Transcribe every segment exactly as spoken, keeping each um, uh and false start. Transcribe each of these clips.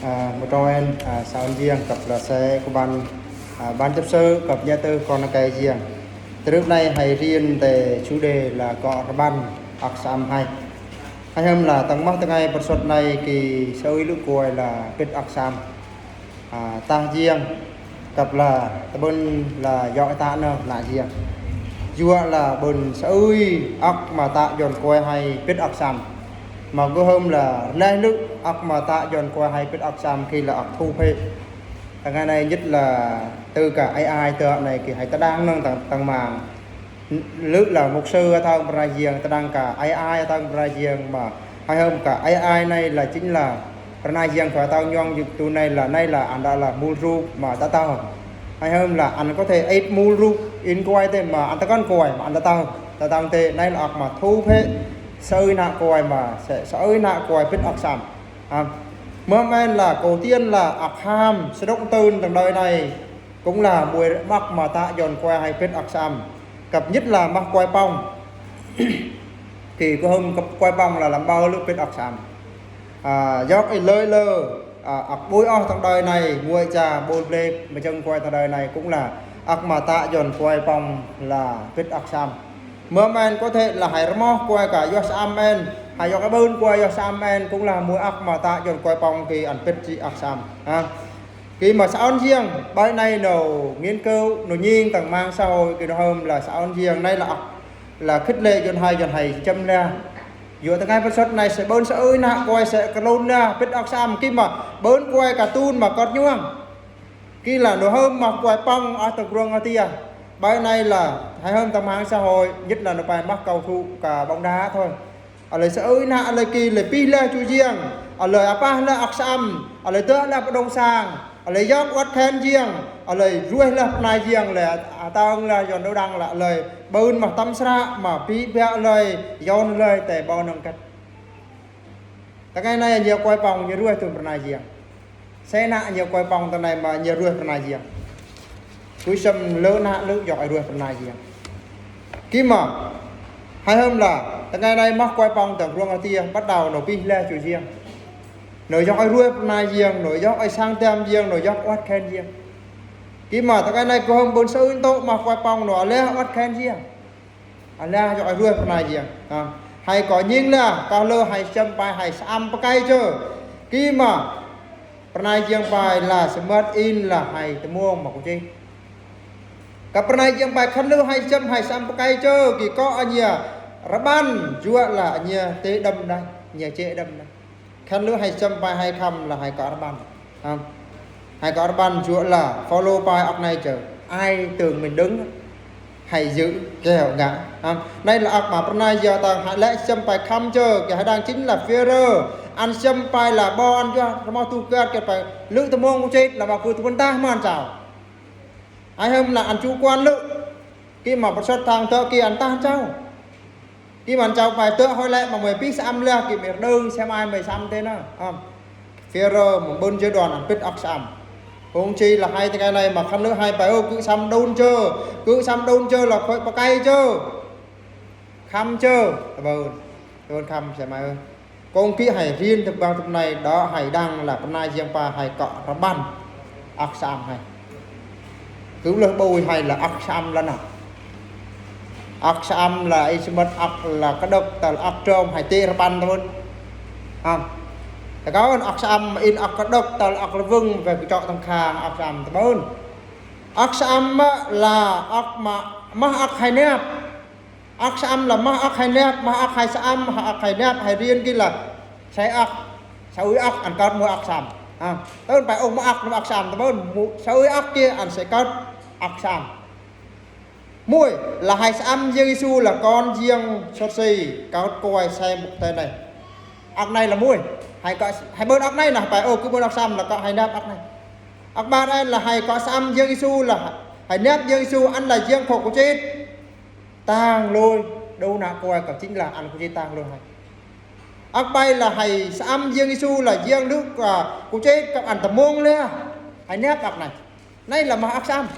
Ơ, mơ trong en, ơ, sa ơn jiăng cặp là sẽ của ban, ơ, ban chấp sự cặp nhà tư con cái jiăng. Trưa nay hãy riêng về chủ đề là có rban ăk sam hai. Hai hôm là tăng mah tăng ngày bớt sốt này kỳ sơ ý lũ coi là pít ăk sam. Ơ, tah jiăng cặp là ta bơn là dọ ta nơ nă jiăng. Dua là bơn sơ ý ăk ma ta dọn coi hai pít ăk sam. Mă gơh hôm là leh lư̆ ăk ma ta dọn coi hai pít ăk sam khi là ăk thu phê. Tăng ngày nay nhất là từ cả ai ai tơ này kỳ hai ta đang nâng tăng, tăng mạng. Lư̆ là mục sư ở thao Prai Giang, ta đang cả ai ai ở thao Prai Giang mà hai hôm cả ai ai này là chính là Prai Giang khỏi thao nhong dư tu này là, này là ăn đã là mul rup mà ta thao. Hai hôm là ăn có thể ép mul rup in coi tê mà ăn ta con coi mà ăn ta thao. Ta thao tê này là ăk ma thu phê. Sơ ý nă coi mà sẽ sơ ý nă coi pít ăk sam. À, mơ men là cầu tiên là ăk ham, sẽ động tơn trong đời này cũng là mùi măk ma ta dọn coi hai pít ăk sam. Cặp nhất là măk coi pong. Kỳ có hôm cặp coi pong là làm bao lư̆ pít ăk sam. À, dọc ê lơi lơ, à, ăk bôi oh trong đời này, nguội trà, bôi blê, mà chân coi trong đời này cũng là ăk ma ta dọn coi pong là pít ăk sam. Mơ men có thể là hai rmoh coi cả yua sam men, hai yua cái bơn coi yua sam men cũng là mùi ăk ma ta dọn coi pong kỳ ăn pít chi ăk sam. Ha. Khi mà sa ơn jiăng, bài này nó nghiên cứu, nó nhìn tầng mạng xã hội, khi nó hôm là sa ơn jiăng, này là, là khích lệ dọn hai, dọn hai chấm la. Dua tơ ngày bớt sốt này sẽ bơn sơ ơi nă, coi sẽ cà lôn la, pít ăk sam, khi mà bơn coi cartoon mà cọt nhuang. Khi là nó hôm mà coi pong ở tầng ruang ở tia. Bài này là hai hôm tầng mạng xã hội, nhất là nó bài mắc cầu thủ cả bóng đá thôi. Ă lơi sơ ơi nă, ă lơi ki lơi pih lơi chu jiăng, ă lơi apah lơi ăk sam, ă lơi dơ̆ lơi pơdong sang, ă lơi yŏk uăt khen jiăng, ă lơi rueh lơi pơnai jiăng lơi, ă, tơng lơi yon đô đăng lơi, ă lơi bơn mă tăm sră, mă pih biă lơi, yon lơi, tê bơn nâng kăt. Tơ ngày nay ñu coi pong ñu rueh tun pơnai jiăng. Sĕ nă ñu coi pong tơ ngày nay mă ñu rueh pơnai jiăng. Kui sâm lơ nă lơ yŏk ai rueh pơnai jiăng. Khi mà hai hôm là tơ ngày nay mă coi pong tơng ruang ă tia bắt đầu nó pih lơi chu jiăng. Nó yŏk ai rueh pơnai jiăng, nó yŏk ai sang tem jiăng, nó yŏk uăt khen jiăng. Khi mà tơ ngày nay có hôm bơn sơ ưn tŏ mă coi pong nó lơi uăt khen jiăng. Ă lơi yŏk ai rueh pơnai jiăng. Ha. Hai kơ nhing lơi, kơ lơ hai chăm pai hai sam pơkai chơ. Khi mà pơnai jiăng pai lơi sơmơt in lơi hai tơmông mă kơ chê. Kơ pơnai jiăng pai khăn lơ hai chăm hai sam pơkai chơ, khi kơ ă ñu rơbăn, dua lơi ă ñu tê đăm đai, ñu chê đăm đai. Khăn lơ hai chăm pai hai khăm lơi hai kơ rơbăn. Ha. Hai kơ rơbăn dua lơi follow pai ăk nai chơ. Ai tơng mĭn đơng. Hai dư keo ngă. Ha. Nai lơi ăk mă pơnai jiăng tơng hai lĕ chăm pai khăm chơ. Kơ hai đang chính lơi Führer. Ăn chăm pai lơi bơn ăn dua. Rơmah tu kơt kơ pai. Lư̆ tơmông kơ chê lơi mă kơ tu bơntah mă ăn chao. Hai hôm lơi ăn chu quan lư̆. Khi mà bớt sốt thang tơ khi ăn tah chao. Khi mà ăn chao pai tơ hơi lĕ mă mơi pih sam lơi khi mơi đơng sam ai mơi sam tê nă. Ăm. Führer mă bơn jơ đoan ăn pít ăk sam. Huống chi lơi hai tơ ngày nay mă khăn lơ hai pai ơ kơ sam đôn chơ. Kơ sam đôn chơ lơi khơi pơkai chơ. Khăm chơ. Tơ bơn. Tơ bơn khăm sam ai ơ. Kông ký hai riêng tơ bang tơ nai đă hai đang lơi pơnai jiăng pai hai kơ rơbăn. Ăk sam hai. Kơ lơ bôi hai lơi ăk sam lơi nă. Ăk sam lơi ai sơmơt ăk lơi kơdơ̆k tơl ăk trôm hai tê rơbăn tơ bơn. Ha. Tơ kơn ăk sam in ăk kơdơ̆k tơl ăk lơwưng pai kơ chŏ tơng khang ăk sam tơ bơn. Ăk sam mă lơi ăk mă, mă ăk hai nep. Ăk sam lơi mă ăk hai nep, mă ăk hai sam, mă ăk hai nep, hai riêng ki lơi. Sĕ ăk, sơ ơi ăk ăn kơt mă ăk sam. Ha, tơl pai ôh mă ăk, mă ăk sam, tơ bơn, mă sơ ơi ăk ki ăn sĕ kơt ăk sam. Mui, lơi hai sam jiăng Yêsu lơi kon jiăng sốt si, kơt kơi sĕ mŭk tơ nai. Ăk nai lơi mui, hai kơ, hai bơn ăk nai nă, pai ôh kơ bơn ăk sam lơi kơ hai nep ăk nai. Ăk bar nai lơi hai kơ sam jiăng Yêsu lơi, hai nep jiăng Yêsu ăn lơi jiăng khŏ kơ chê. Tang lôi, đô nă kơi kơ chính lơi ăn kơ chê tang lôi hai. Ăk bai lơi hai sam jiăng Yêsu lơi jiăng lư̆, à, kơ chê kơ ăn tơmông lơi. Hai nep ăk nai. Nai lơi mă ăk sam.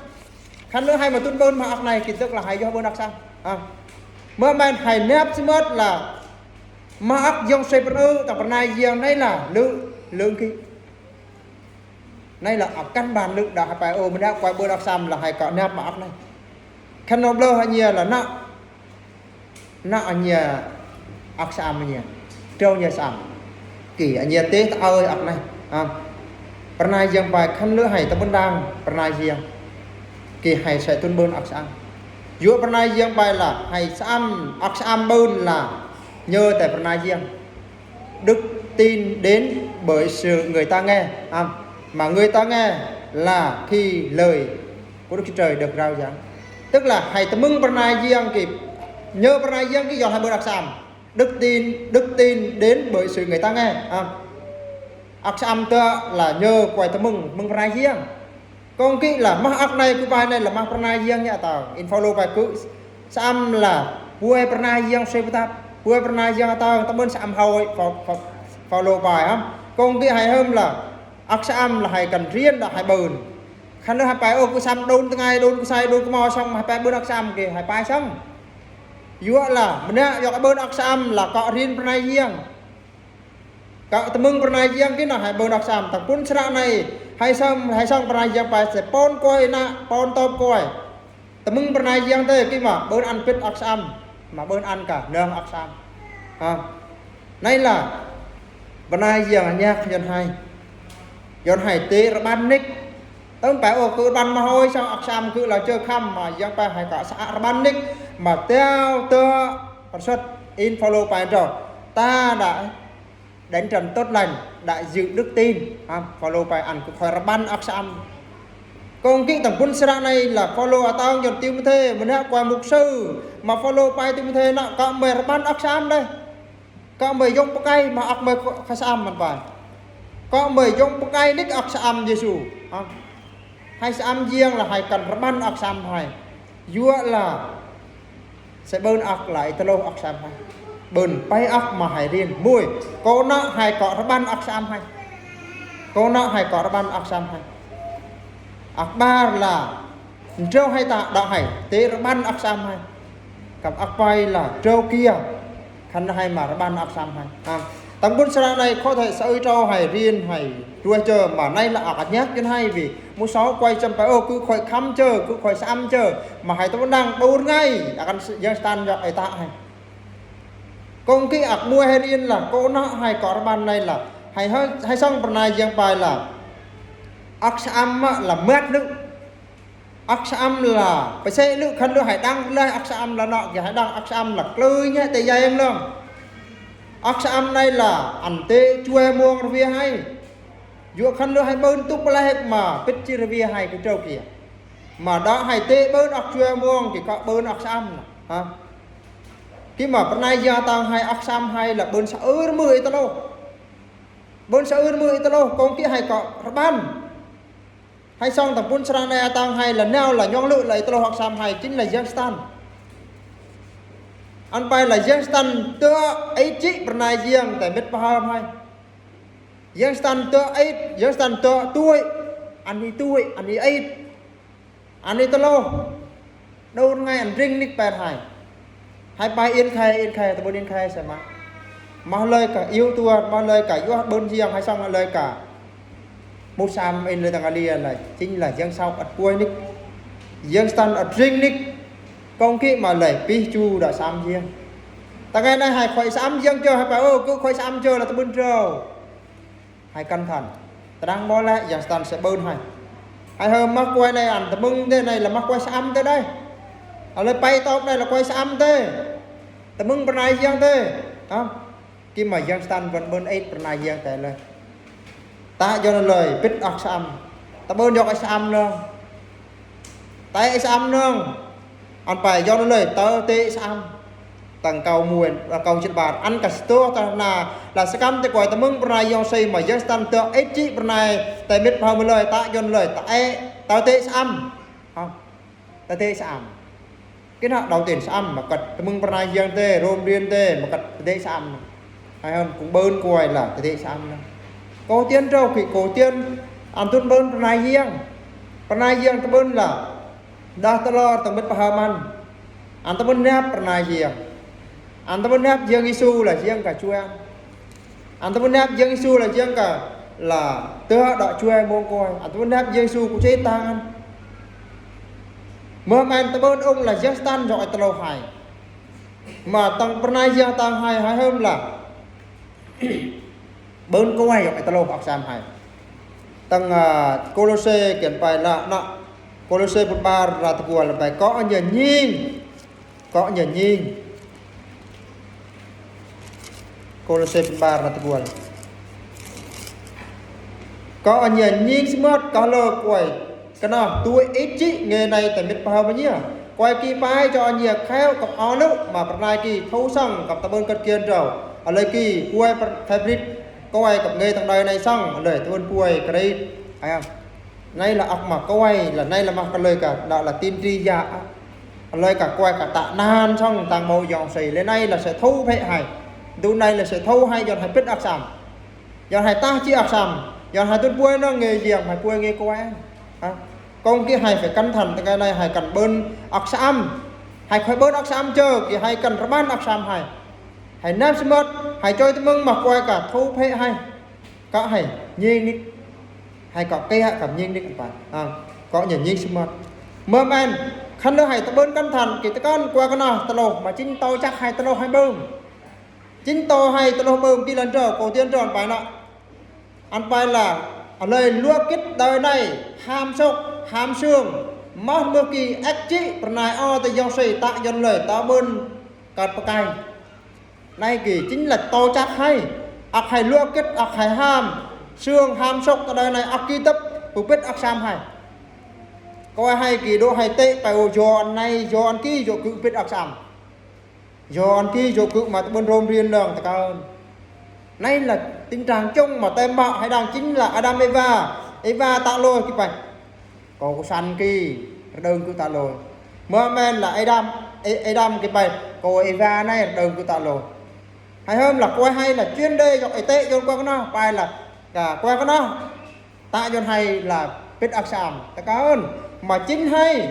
Khăn lơ hai mă tŭn bơn mă ăk nai, kit dơ̆k lơi hai yua bơn ăk sam. À. Mă men hai nep sơmơt lơi mă ăk jiăng sui pơnư, tang pơnai jiăng nai lơi lư̆, lư̆ ki. Anai lah ăt kăn ban lŭk đă hơpă ơ, mơnă kuai bơ̆n ăk săăm lah hai kơ năp mă ăk anai. Khăn nô blơ hă nhi lah nă, nă nhi ăk săăm nhi. Trâu nhi săăm. Kĭ nhi tê tơ ơi ăk anai. Hă. Pơrnai jiăng pai khăn lŭk hai tơ bơ̆n đang pơrnai jiăng. Kĭ hai sĕ tŭn bơ̆n ăk săăm. Yua pơrnai jiăng pai lah hai săăm, ăk săăm bơ̆n lah nhờ tơ pơrnai jiăng. Đức tin đến bởi sự người ta nghe. Hă. Mà người ta nghe là khi lời của Đức Chúa Trời được rao giảng. Tức là hai tơmưng pơrnai jiăng kĭ, nhờ pơrnai jiăng kĭ yua hai bơ̆n ăk săăm. Đức tin, đức tin đến bởi sự người ta nghe. Hă. Ăk săăm tơ lah nhờ kuai tơmưng, mưng pơrnai jiăng. Kông kĭ lah mă ăk anai kơ pai anai lah mă pơrnai jiăng nhi tơ. In Phao-lô pai kơ săăm lah kuai pơrnai jiăng sui pơtăp. Kuai pơrnai jiăng tơ, tơmưng săăm hơi Phao-, Phao-, Phao-lô pai hă. Kông kĭ hai hơm lah ăk săăm lah hai kăn riêng đă hai bơ̆n. Khăn lŭk hai pai ơ kơ săăm đôn tơngai, đôn kơ sai, đôn kơ mâu sŏng, hai pai bơ̆n ăk săăm kĭ, hai pai sŏng. Yua lah, mơnă yua kơ bơ̆n ăk săăm lah kơ riêng pơrnai jiăng. Kơ tơmưng pơrnai jiăng kĭ nă hai bơ̆n ăk săăm, tơpun sơră anai, hai sŏng, hai sŏng pơrnai jiăng pai sĕ pôn kuai nă, pôn tŏp kuai. Tơmưng pơrnai jiăng tê kĭ mă bơ̆n ăn pĭt ăk săăm, mă bơ̆n ăn kơ nơ̆ng ăk săăm. Hă. Anai lah pơrnai jiăng nhăk yơn hai. Yơn hai tê rơbăn nik. Tơm pai ơ kơ rơbăn mă hơi sŏng ăk săăm kơ lah chơ khăm mă jiăng pai hai kơ săk rơbăn nik. Mă teo tơ pơsut in Phao-lô pai trô. Ta đã đến trận tốt lành, đã giữ đức tin. Hă, Phao-lô pai ăn kơ khoi rơbăn ăk săăm. Kông kĭ tơpun sơră anai lah Phao-lô atong yơn Timôthê, mơnă kuai mục sư. Mă Phao-lô pai Timôthê nă kơ mơi rơbăn ăk săăm đơi. Kơ mơi yŏng pơkai mă ăk mơi khoi săăm măn pai. Kơ mơi yŏng pơkai nik ăk săăm Yêsu. Hă. Hai săăm jiăng lah hai kăn rơbăn ăk săăm hai. Yua lah sĕ bơ̆n ăk lah i tơlôh ăk săăm hai. Bơ̆n pai ăk mă hai riêng. Mui, kơ nă hai kơ rơbăn ăk săăm hai. Kơ nă hai kơ rơbăn ăk săăm hai. Ăk ƀar lah ntrâo hai ta đă hai tê rơbăn ăk săăm hai. Kăp ăk pai lah trâo kiơ. Khăn hai mă rơbăn ăk săăm hai. Hă. Tơpun sơră anai khŏ thoi sa ơi trâo hai riêng hai. Trôi chơ mă anai lah ăk nhăk yơn hai vì. Mŭ sŏ kuai săăm pai ơ kơ khoi khăm chơ, kơ khoi săăm chơ. Mă hai tơpun đang đôn ngai. Akăn s-, yang Satan yua ơi ta hai. Kông kĭ ăk mui hai riêng lah, kơ nă hai kơ rơbăn anai lah. Hai, hai, hai sŏng pơrnai jiăng pai lah. Ăk săăm mă lah măt lŭk. Ăk săăm lah pơsĕ lŭk khăn lŭk hai đang lah ăk săăm lah nă kĭ hai đang ăk săăm lah klơi nhă tê yang lơ̆ng. Ăk săăm anai lah ăn tê chuai muông rvê hai. Yua khăn lŭk hai bơ̆n tŭk pơlai hĕt mă pĭt chi rvê hai kơ trâo kiơ. Mă đă hai tê bơ̆n ăk chuai muông kĭ kơ bơ̆n ăk săăm lah. Hă. Kĭ mă pơrnai jiăng tang hai ăk săăm hai lah bơ̆n sa ưr mưh i tơlôh. Bơ̆n sa ưr mưh i tơlôh, kông kĭ hai kơ rơbăn. Hai sŏng tơpun sơră anai atang hai lah nao lah nhŏng lư̆ lah i tơlôh ăk săăm hai chính là yang Satan. Ăn pai lah yang Satan tơ ĕch jĭ pơrnai jiăng tơ mĭt pơhơm hai. Yang Satan tơ ĕch, yang Satan tơ tui, ăn i tui, ăn i ĕch. Ăn i tơlôh. Đôn ngai ăn ring nik pen hai. Hai pai yên khai, yên khai, tơbôn yên khai sĕ mă. Mă hlơi kơ iêu tuan, mă hlơi kơ yua bơ̆n jiăng hai sŏng mă hlơi kơ. Mŭt săăm in lơi tang alia lah, chính là yang sŏng ăt kuai nik. Yang Satan ăt ring nik. Kông kĭ mă hlơi pih chu đă săăm jiăng. Tang ngai anai hai khoi săăm jiăng chơ, hai pai ơ, kơ khoi săăm chơ lah tơbôn trâo. Hai kăn thăn. Tơdang mơ̆ lĕ yang Satan sĕ bơ̆n hai. Hai hơ mă kuai anai ăn tơmưng tê anai lah mă kuai săăm tê đơi. Alơi pai tŏk anai lah kuai săăm tê. Tơmưng pơrnai jiăng tê. Hă? Kĭ mă yang Satan bơ̆n bơ̆n ĕch pơrnai jiăng tê lơi. Ta Yuăn lơi pĭt ăk săăm. Tơbôn yua ĕch săăm nơ̆ng. Ta ĕch săăm nơ̆ng. Ăn pai Yuăn lơi tơ tê săăm. Tang kâu muen, kâu jĭt ƀar. Ăn kơ sơ̆ tơ na, lah sơkăm tê kuai tơmưng pơrnai yong sei mă yang Satan tơ ĕch jĭ pơrnai tơ mĭt pơhơm lơi, ta Yuăn lơi, ta ĕch, tơ tê săăm. Hă? Tơ tê săăm. Kĭ nă đầu tiên săăm, mă kăt tơmưng pơrnai jiăng tê, Rôm riêng tê, mă kăt tơ tê săăm. Hai hơm kông bơ̆n kuai lah tơ tê săăm nơ̆ng. Kâu tiên trâu kĭ kâu tiên, ăn tŭn bơ̆n pơrnai jiăng. Pơrnai jiăng tơbôn lah. Đah tơlor tang mĭt pơhơm ăn. Ăn tơbôn năp pơrnai jiăng. Ăn tơbôn năp jiăng Yêsu lah jiăng kơ chuan. Ăn tơbôn năp jiăng Yêsu lah jiăng kơ lah tơhă đă chuai mơ̆ng koi. Ăt tơbơ̆n năp Yêsu ku che tang. Mơ̆ măn tơbơ̆n ung lah Yang Satan yŏk i tơlơi hai. Mă tang pơnai Yang Satan hai, hai hơm lah bơ̆n koi yŏk i tơlơi ăk sam hai. Tang, a, Kôlôse kăn pai lah, nă, Kôlôse put bar ră tơguăl pai kơ anai nhing. Kơ anai nhing. Kôlôse put bar ră tơguăl. Kơ anai nhing sơmăt kơ lơ koi. Kơnơ̆ tui ih čih nge nai tơ mĭt pơhao bơnhia. Koi ki pai čơ anai kheo kăp anŭ mă pơnai ki thâu săng kăp tơbơ̆n kơt kian rao. Alơi ki koi pơr-, pơbrit koi kăp nge tang đơi nai săng, alơi tơbơ̆n koi kơrit. Aya. Nai lah ăk mă koi, lah nai lah mă kơlơi kơ, lah, lah tin tri ya. Alơi kơ koi kơ tơ nan săng tang mâu yong sei, lĕ nai lah se thâu phĕ hai. Du nai lah se thâu hai, yŏn hai pĭt ăk sam. Yŏn hai tah či ăk sam. Yŏn hai tŭt puai nơ̆ng nge yang, hai puai nge koi. Ha? Kông ki hai phải cẩn thận, tơ kơ nai hai kăn bơ̆n ăk sam. Hai khoi bơ̆n ăk sam čơ, ki hai kăn rơmăn ăk sam hai. Hai năp sơmăt, hai čoi tơmơ̆ng mă koi kơ thâu phĕ hai. Kơ hai, nhing nik. Hai kơ kê hai kơ nhing nik ăt pai. Ha, kơ anai nhing sơmăt. Mơ̆ măn, khăn lơ hai tơbơ̆n cẩn thận, ki tơ kăn koi kơnơ̆ tơlơi, mă chính tơ čăk hai tơlơi hai bơ̆n. Chính tơ hai tơlơi bơ̆n ki lăn rơ, kơ tiên rơ ăt pai nă. Ăt pai lah, alơi luă kĭt đơi nai, ham sŏk, ham sương, mă mơ̆ ki ăk čih, pơnai ơ tơ yong sei tơ yŏn lơi, tơ bơ̆n kăt pơkai. Nai ki chính là tơ čăk hai, ăk hai luă kĭt, ăk hai ham, sương ham sŏk tơ đơi nai ăk ki tŭp, pơbĭt ăk sam hai. Koi hai ki dŏ hai tê, pai ô yŏn nai, yŏn ki, yŏ kơ pĭt ăk sam. Yŏn ki yŏ kơ mă tơbơ̆n rôm rian lăng tơ kơn. Nai là tình trạng chung mă tem mă hai đang chính là Adam Eva. Eva tơ lơi ki pai. Kơ kơ săn ki, rơđơ̆ng kơ tơ lơi. Mơ̆ măn lah Adam, E-, Adam ki pai. Kơ Eva nai rơđơ̆ng kơ tơ lơi. Hai hơm lah koi hai lah chuyên đề yŏk y tế yŏk koi kơnơ̆, pai lah kơ koi kơnơ̆. Tơ yŏn hai lah pĭt ăk sam, tơ kơn. Mă chính hai.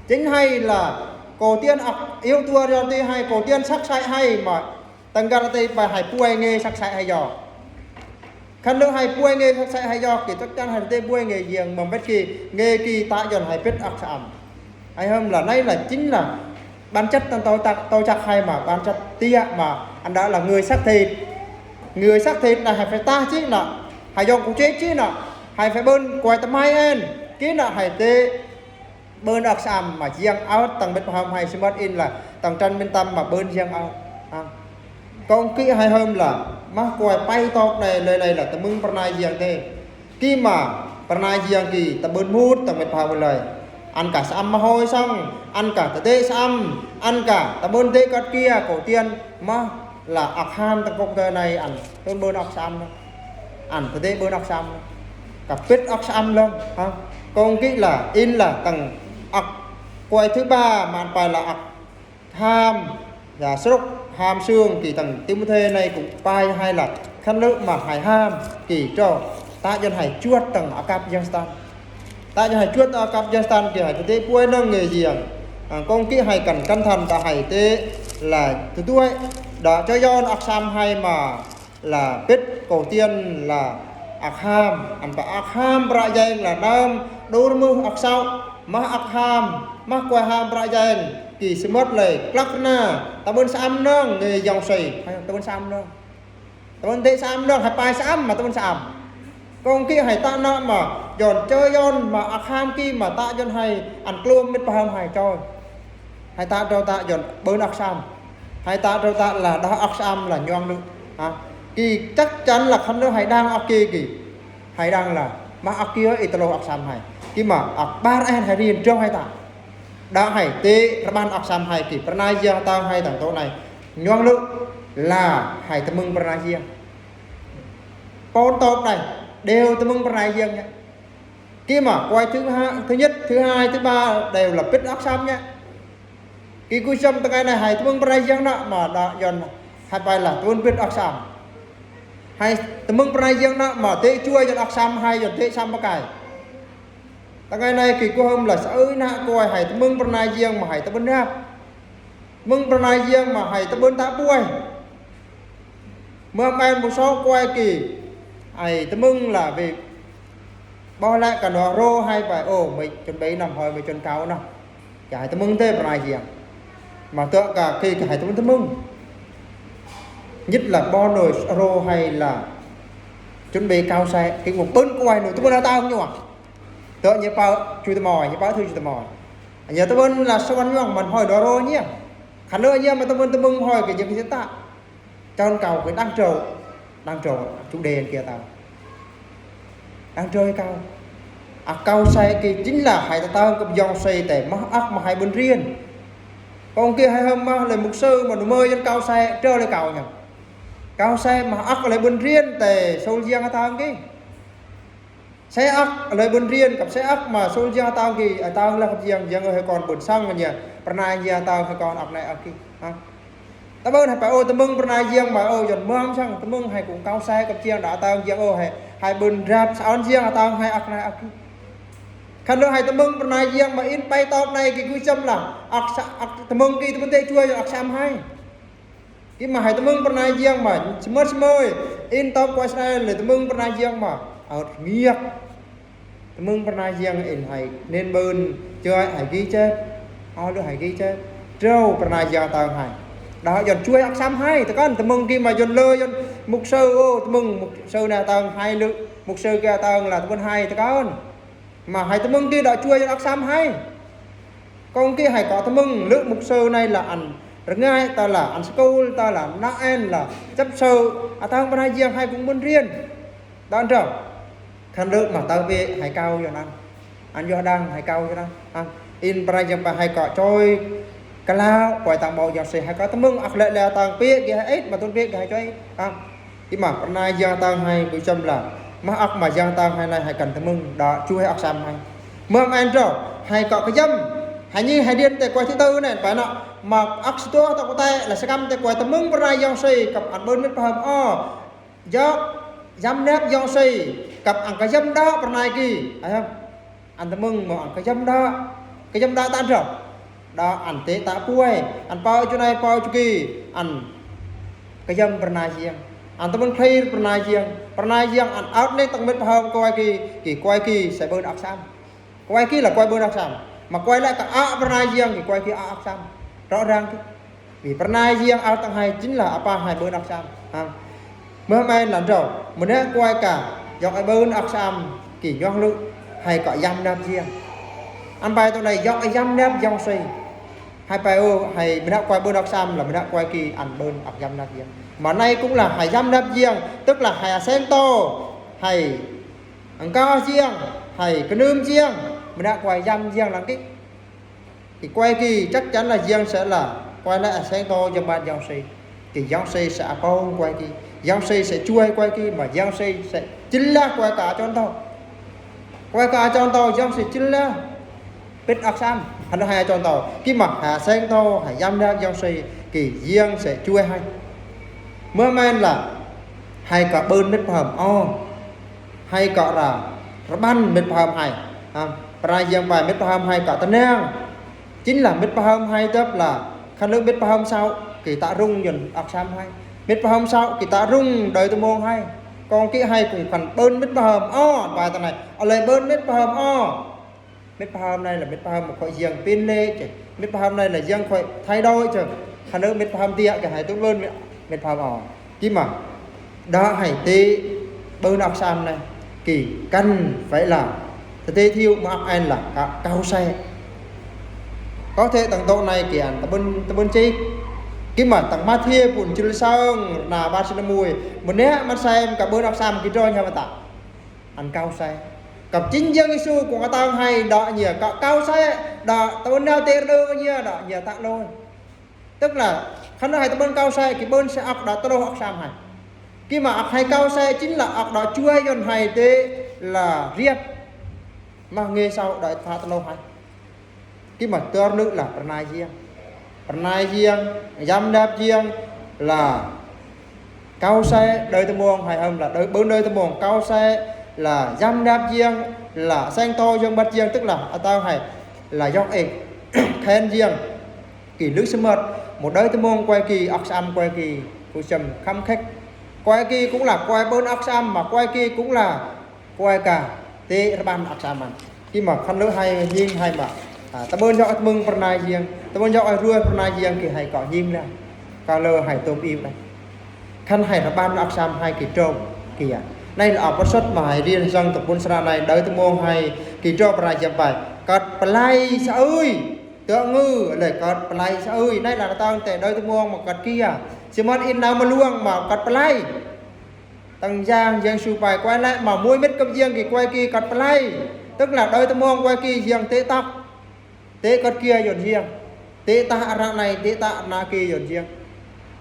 Chính hai là kơ tiên ăk, iâu tua yŏn ti hai, kơ tiên sắc sảy hai mă. Tang găl tê pai hai puai nge sắc sảy hai yŏ. Khăn lơ hai puai nge sắc sảy hai yŏ, ki chắc chắn hai tê puai nge yang mă bĕt ki, nge ki tơ yŏn hai pĭt ăk sam. Hai hơm lah nai lah chính là bản chất tang tơ čăk, tơ čăk hai mă bản chất tiă mă, anh đã là người xác thịt. Người xác thịt là hai phải tah či nă, hai yŏng ku čê či nă, hai phải bơ̆n koi tơmai en, ki nă hai tê bơ̆n ăk sam mă yang ăt tang mĭt pơhao hai sơmăt in lah, tang trăn mĭn tăm mă bơ̆n yang ăt. Ha. Kông ki hai hơm lah, mă koi pai tŏk nai lơi lơi lah, tơmơ̆ng pơnai yang tê. Ki mă, pơnai yang ki, tơbơ̆n mŭt, tang mĭt pơhao lơi. Ăn kơ sam mă hơi săng, ăn kơ tơdê sam, ăn kơ tơbơ̆n dê kơt kiă, kơ tiên, mă, lah ăk ham tang kŏk tơ nai ăn, tơbơ̆n ăk sam nă. Ăn tơdê bơ̆n ăk sam nă. Kơ pĭt ăk sam lăng, ha. Kông ki lah, in lah, tang ăk koi thứ ba, mă pai lah ăk ham, ya sruk, ham sương, ki tang Timôthê nai kơ pai hai lah. Khăn lơ mă hai ham, ki trô. Tơ yŏn hai chuăt tang akăp yang Satan. Tơ yŏn hai chuăt tang akăp yang Satan ki hai tê puai nơ̆ng nge yang. A, kông ki hai kăn cẩn thận tơ hai tê lah tơduai. Đă čơ yŏn ăk sam hai mă. Lah pĭt kơ tiên lah ăk ham, ăn pai ăk ham prăk yang lah năm, đur mơ̆ ăk său, mă ăk ham, mă koi ham prăk yang, ki sơmăt lơi, klăk na, tơbơ̆n sam nơ̆ng, nge yŏng sei, hai tơbơ̆n sam nơ̆ng. Tơbơ̆n dê sam nơ̆ng, hai pai sam, mă tơbơ̆n sam. Kông ki hai tơ nă mă, yŏn čơ yŏn, mă ăk ham ki, mă tơ yŏn hai, ăn klôm mĭt pơhao hai čô. Hai tơ trô tơ yŏn bơ̆n ăk sam. Hai tơ trô tơ lah đah ăk sam lah ñuang lu. Ha. Ki chắc chắn lah khăn lơ hai đang ăk ki ki. Hai đang lah. Mă ăk ki ơi i tơlơi ăk sam hai. Ki mă ăk bar en hai rian trong hai tơ. Đah hai tê rơmăn ăk sam hai ki. Pơnai yang tang hai tang tŏ nai. Ñuang lu lah hai tơmơ̆ng pơnai yang. Pôn tŏk nai. Đều tơmơ̆ng pơnai yang nhé. Ki mă, koi thứ ha-, thứ nhất, thứ hai, thứ ba, đều là pĭt ăk sam nhé. Ki ku săm tơngai nai hai tơmơ̆ng pơnai yang nă mă đă yŏn hai pai lah tơbơ̆n pĭt ăk sam. Hai tơmơ̆ng pơnai yang nă mă tê čuai yŏn ăk sam hai yŏn tê sam pơkai. Tơngai nai ki ku hơm lah sơui nă koi hai tơmơ̆ng pơnai yang mă hai tơbơ̆n năp. Tơmơ̆ng pơnai yang mă hai tơbơ̆n tơ puai. Mơ̆ măn mŭ sŏ koi ki. Ai tơmơ̆ng lah bĕ, bơh lĕ kơ nơ̆ rô hai bai, ô, mơi chuẩn bị năm hơi mơi chôn cau nơh. Kơ hai tơmơ̆ng tê pơnai jiăng. Mă tơ̆ kơ kơ hai tơmơ̆ng tơmơ̆ng. Nhất là bơh nơ̆ rô hai là chuẩn bị cau xe, kơ mơ̆ bơ̆n kơ hai nơ̆ tơmơ̆ng nao tang ñu. Tơ̆ ñu pơ̆ chu tơmoi, ñu pơ̆ thư chu tơmoi. Ñu tơmơ̆ng lah sơwăn ñu mă hơi nơ̆ rô ñu. Khăn nơ̆ ñu mă tơmơ̆ng tơmơ̆ng hơi kơ jing kơ ta. Chôn cau kơ đang trâu, đang trâu, chủ đề kia ta. Đang trâu cau. Ăk cau xe kơ chính là hai ta tang kơ yong xe tê mă ăk mă hai bơ̆n riêng. Kông kơ hai hăm mă lĕ mục sư mă nơ̆ mơi yong cau xe, trơ lĕ cau ñu. Cau xe mă ăk lĕ bơ̆n riêng tê sôl jiăng tang kơ. Xe ăk lĕ bơ̆n riêng, kăp xe ăk mă sôl jiăng tang kơ, a tang lah kăp jiăng, jiăng ơi hai kon bơ̆n săng ñu, pơnai jiăng tang hai kon ăk nai ăk kơ. Ha? Ta bơ̆n hai bai ô tơmơ̆ng pơnai jiăng bai ô yong mơ̆ng săng, tơmơ̆ng hai kông cau xe kăp jiăng đa tang jiăng ô hai, hai bơ̆n rap sa on jiăng tang hai ăk nai ăk kơ. Khăn nơ̆ hai tơmơ̆ng pơnai jiăng mă in bai tơ̆p nai kơ gui chăm lah, ăk sa, ăk tơmơ̆ng kơ tơmơ̆ng tê chua yong ăk sam hai. Kơ mă hai tơmơ̆ng pơnai jiăng mă, sơmơ̆t sơmơi, in tơ̆p kơ Israel lĕ tơmơ̆ng pơnai jiăng mă, ăt ngiăk. Tơmơ̆ng pơnai jiăng in hai, nên bơ̆n, chua hai gih chĕp, ô lu hai gih chĕp, trâu pơnai jiăng tang hai. Đa yong chua ăk sam hai, tơkăn tơmơ̆ng kơ mă yong lơ yong mục sư, ô, tơmơ̆ng mục sư nao tang hai lu, mục sư kơ tang lah tơmơ̆ng hai, tơkăn. Mă hai tơmơ̆ng kơ đa chua yong ăk sam hai. Kông kơ hai kơ tơmơ̆ng lơ mục sư nai lah ăn rơngai ta lah ăn school ta lah nao en lah chấp sự, a tang pơnai jiăng hai kông bơ̆n riêng. Đa trâu. Khăn lơ mă tơ̆ bĕ hai cau yong ăn. Ăn yong đang hai cau yong ăn. Ha. In pơnai jiăng bai hai kơ choi. Kơ lah, kơ tang bơ̆ yong xe hai kơ tơmơ̆ng ăk lĕ lĕ tang bĕ kơ hai ĕt, mă tŭn bĕ kơ hai choi. Ha. Kơ mă pơnai jiăng tang hai gui chăm lah. Mă ăk mă jiăng tang hai nai hai kăn tơmơ̆ng đa chua ăk sam hai. Mơ̆ng ăn trâu, hai kơ kơjăm. Hai nhi hai điên tê kơ hai thứ tư nai, bai nơ̆. Mă ăk sư tơ tơ̆ kơ tê, lah sơkăm tê kơ hai tơmơ̆ng pơnai yong xe, kăp ăn bơ̆n mĭt pơhăm. Ô. Jăk, yăm nep yong xe, kăp ăn kơjăm đa pơnai kơ. Ai hăm. Ăn tơmơ̆ng mă ăn kơjăm đa, kơjăm đa tang trâu. Đa ăn tê ta puai, ăn pơ̆ chu nai pơ̆ chu kơ, ăn kơjăm pơnai jiăng. Ăn tơmơ̆ng khlay pơnai jiăng, pơnai jiăng ăn ăt nĕ tang mĭt pơhăm kơ hai kơ, kơ hai kơ, xe bơ̆n ăk sam. Kơ hai kơ lah kơ hai bơ̆n ăk sam. Mă kơ hai lĕ kơ ăk pơnai jiăng, kơ hai kơ ăk ăk sam. Trâu rang kơ. Vì pơnai jiăng ăk tang hai chính là apa hai bơ̆n ăk sam. Ha. Mơ̆ mă ăn lah trâu. Mơnă kơ hai kơ, yong hai bơ̆n ăk sam, kơ yong lu, hai kơ yăm nep jiăng. Ăn bai tơ̆ nai yong hai yăm nep yong xe. Hai bai ô, hai mơnă kơ hai bơ̆n ăk sam lah mơnă kơ hai kơ ăn bơ̆n ăk yăm nep jiăng. Mă nai kông lah hai yăm nep jiăng, tức là hai a seng tô, hai ăn kơ jiăng, hai kơnưm jiăng, mơnă kơ hai yăm jiăng lăng kơ. Kơ hai kơ chắc chắn là jiăng sẽ là, kơ hai lah a seng tô yong bai yong xe. Kơ yong xe sẽ a pông kơ hai kơ, yong xe sẽ chua kơ hai kơ, mă yong xe sẽ chính là kơ hai kơ a chôn tô. Kơ hai kơ a chôn tô yong xe chính là pĭt ăk sam, hăn hai a chôn tô. Kơ mă hai a seng tô, hai yăm nep yong xe, kơ jiăng sẽ chua hai. Mơ̆ mă ăn lah, hai kơ bơ̆n mĭt pơhăm. Ô. Hai kơ ra, rơbăn mĭt pơhăm hai. Ha, pơnai jiăng bai mĭt pơhăm hai kơ tơnăng. Chính là mĭt pơhăm hai tơ̆p lah, khăn lơ mĭt pơhăm sâu, kơ ta rŭng yong ăk sam hai. Mĭt pơhăm sâu, kơ ta rŭng đơi tơmơ̆ng hai. Kông kơ hai kông khăn bơ̆n mĭt pơhăm, ô, bai tơ̆ nai, a lĕ bơ̆n mĭt pơhăm, ô. Mĭt pơhăm nai lah mĭt pơhăm mă kơ jiăng pin lê, kơ. Mĭt pơhăm nai lah jiăng kơ thay đổi, kơ. Khăn lơ mĭt pơhăm tiă, kơ hai tŭ bơ̆n mĭt, mĭt pơhăm, ô. Kơ mă. Đa hai tê bơ̆n ăk sam nai. Kơ kăn phải là. Tê tê thiu mă ăk ăn lah kơ cau xe. Có thể tang tơ̆ nai kơ ăn tơbưn, tơbưn chik. Kơ mă tang Mathiơ pŭn chil song, na bar sĭn mui. Mơnă mă sem kơ bơ̆n ăk sam kơ trô nhăm ta. Ăn cau xe. Kăp chính Yang Yêsu kông a tang hai đa ñu kơ cau xe, đa tơbưn nao tê rơ đơ ñu đa ñu ta lôi. Tức là, khăn hai tơbưn cau xe, kơ bơ̆n sẽ ăk đa tơlôh ăk sam hai. Kơ mă ăk hai cau xe chính là ăk đa chua yon hai tê là riêt. Mă nghe sau đa ta tơlôh hai. Kơ mă tơr nư là pơrnai jiăng. Pơrnai jiăng, yăm nap jiăng là cau xe, đơi tơmong hai hăm là đơi, bơ̆n đơi tơmong cau xe là yăm nap jiăng, là seng tô yơng băt jiăng, tức là a tang hai là yŏk ê khen jiăng. Kơ lưh sơmơt, mă đơi tơmong kuai kơ, ăk sam kuai kơ, kơ sơm khăm khĕk. Kuai ki cũng là kuai bơn ŏk sam, mà kuai ki cũng là kuai ka tê rơbăn ŏk sam ăn. Ki ma khân lư hai nhing hai ma. À, ta bơn yŏk ăt mơ̆ng pơrnai jiăng, ta bơn yŏk ăt ruai pơrnai jiăng ki hai kơ nhing lah. Ka lư hai tôm iu lah. Khân hai rơbăn ŏk sam hai ki trôm ki ya. Nai lah ăp pơsăt ma hai rian sang tơpun sra nai đơi tơmong hai ki trôm pơrnai jiăng pai. Kăt pơlai sa ơi. Tơ ngư lơi kăt pơlai sa ơi. Nai lah tang tê đơi tơmong ma kăt kia. Sơmăn in nau mơluang ma kăt pơlai. Tang jiăng jiăng su pai kuai lĕ ma mui mĭt kơp jiăng ki kuai ki kăt pơlai. Tức là đơi tơmong kuai ki jiăng tê tăk. Tê kăt kia yon jiăng. Tê tăk ară nai, tê tăk ară ki yon jiăng.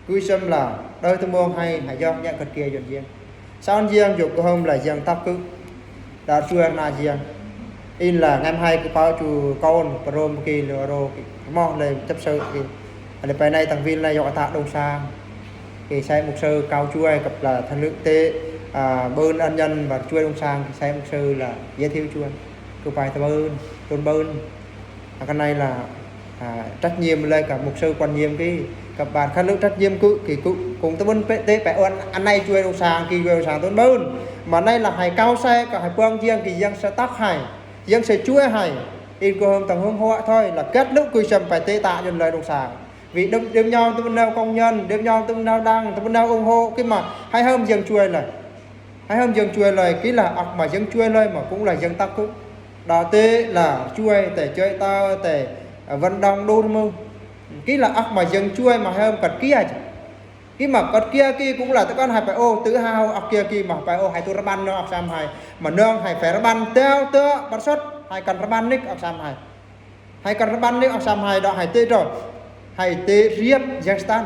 Kư̆ sơm lah đơi tơmong hai, hai yŏk nhă kăt kia yon jiăng. Saun jiăng jŏk kơ hôm lah jiăng tăk kư̆. Đa chuai ară jiăng. In lah ngăm hai kơ pao chu kon, pơrôm ki lơ rô ki. Moh lơi chấp sự ki. Lơi pai nai tang vil nai yŏk ăt tăk Đông Sang. Ki sai mục sư kâo chuai kăp lah thăn lư tê, à, bơn ăn nhân bar chuai Đông Sang, ki sai mục sư lah giới thiệu chuai. Kơ pai tơ bơn, tôm bơn. À, cái này là, à, trách nhiệm lơi kơ mục sư quản nhiệm ki, kơ ban khân lư trách nhiệm kư̆, ki kư̆, cũng tơ bơn pê, tê pê ôn ăn nai chuai Đông Sang, ki chuai Đông Sang tôm bơn. Mà nai là hai kâo sai, kơ hai pơng jiăng ki jiăng sa tăk hai, jiăng sa chuai hai. In kơ hôm tang hôm hoa thôi, là kăt lư kư̆ sơm pai tê tăk yon lơi Đông Sang. Vì đơm, đơm nhom tơm nao công nhân, đơm nhom tơm nao đảng, tơm nao ủng hộ, ki ma hai hôm jiăng chuai lơi. Hai hôm jiăng chuai lơi, ki lah ăk ma jiăng chuai lơi ma cũng là jiăng tăk kư̆. Đa tê lah chuai, tê chuai ta, tê, à, vận động đủ mơ̆n. Ki lah ăk ma jiăng chuai ma hai hôm kăt kia ji. Ki ma kăt kia ki cũng là tơ kon hai pai ô, tơ hao ăk kia ki ma pai ô, hai tu rơbăn nong ŏk sam hai. Ma nong hai pai rơbăn teo tơ pơsăt, hai kăn rơbăn nik ŏk sam hai. Hai kăn rơbăn nik ŏk sam hai đa hai tê trô. Hai tê riăp jiăng Satan.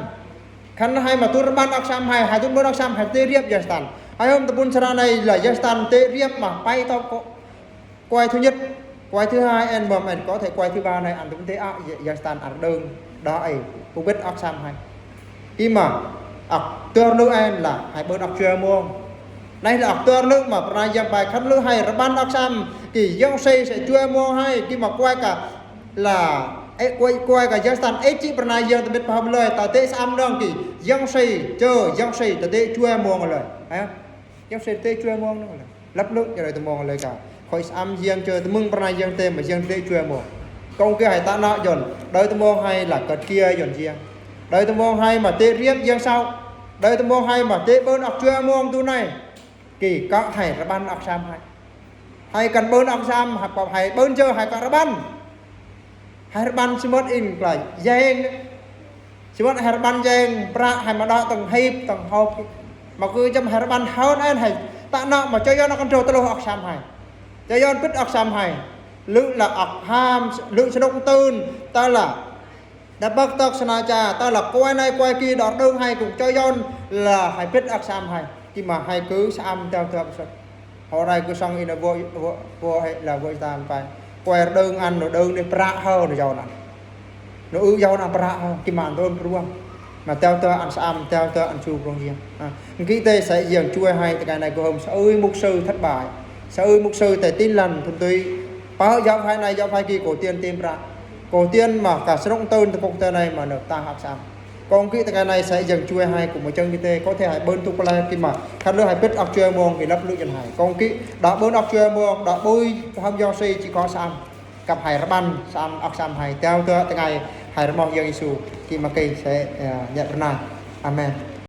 Khân hai ma tu rơbăn ŏk sam hai, hai tu bơn ŏk sam hai tê riăp jiăng Satan. Hai hôm tơpun sra nai lah jiăng Satan tê riăp ma pai tơ kơ. Kuai thứ nhất, kuai thứ hai, ăn mơm ăn có thể kuai thứ ba nai ăn tơpun tê ăk jiăng Satan ăn đơng đa ai, pơbĭt ŏk sam hai. Ki ma, ăk tơr lư ăn lah, hai bơn ŏk chuai mông. Nai lah ăk tơr lư ma, pơrnai jiăng pai khân lư hai rơbăn ŏk sam, ki yŏng sei sa chuai mông hai, ki ma kuai ka, là, ê, kuai, kuai ka jiăng Satan, ê, chi pơrnai jiăng tơbĭt pơhăm lơi, ta tê sa am nong ki, yŏng sei, chơ, yŏng sei, ta tê chuai mông lơi. Ha? Yŏng sei tê chuai mông nong lơi. Lăp lư, ya đơi tơmong lơi ka. Khoi sa am jiăng chơ tơmơ̆ng pơrnai jiăng tê ma jiăng tê chuai mông. Kông ki hai ta nă yon, đơi tơmong hai lah kăt kia yon jiăng. Đơi tơmong hai ma tê riăp jiăng sau. Đơi tơmong hai ma tê bơn ŏk chuai mông tu nai. Ki kơ hai rơbăn ŏk sam hai. Hai kăn bơn ŏk sam, hai pap hai bơn jơ hai kơ rơbăn. Hai rơbăn sơmơ̆t in klai. Jeng. Sơmơ̆t hai rơbăn jeng, prăk hai ma đă tang hip, tang hop. Ma kư̆ jăm hai rơbăn hon ăn hai. Ta nă ma chơ yon ŏk kăn trô tơlôh ŏk sam hai. Chơ yon pĭt ŏk sam hai. Lư lah ŏk ham, lư sơnŭk tưn, ta lah. Đa băk tŏk sơnă cha, ta lah kuai nai kuai ki đor đơng hai kŭng chơ yon lah hai pĭt ŏk sam hai. Ki ma hai kư̆ sa am teo teo pơsăt. Hơrai kơ song in a vô, vô, vô hệ là vô tan pai. Kuai đơng ăn, nô đơng nê prăk hơ, nô yau ăn. Nô ư yau ăn prăk hơ, ki ma ăn tôm pruang. Mà teo tơ ăn sa am, teo tơ ăn su pruang jiăng. À, ký tê sa jiăng chuai hai, tơ kai nai kơ hôm sa ơi mục sư thất bại. Sa ơi mục sư tê Tin Lành thuần túy. Pơ yau phai nai, yau phai ki, cô tiên tìm prăk. Cô tiên mà cả srong tơn tơ pok tơ nai mà nộp ta hak sa am. Kông ký tơ kai nai sa jiăng chuai hai kŭm mơ̆ chơng ký tê, có thể hai bơn tŭk pơlai ki ma. Khăn lư hai pĭt ŏk chuai mông ki lăp lư jăn hai. Kông ký, đa bơn ŏk chuai mông, đa bơi, hăm yong si chi kơ sa am. Kăp hai rơbăn, sa am ŏk sa am hai. Teo tơ tơ ngai hai rơmong Yang Yêsu. Ki ma kê sa, à, nhăt rơnai. Amen.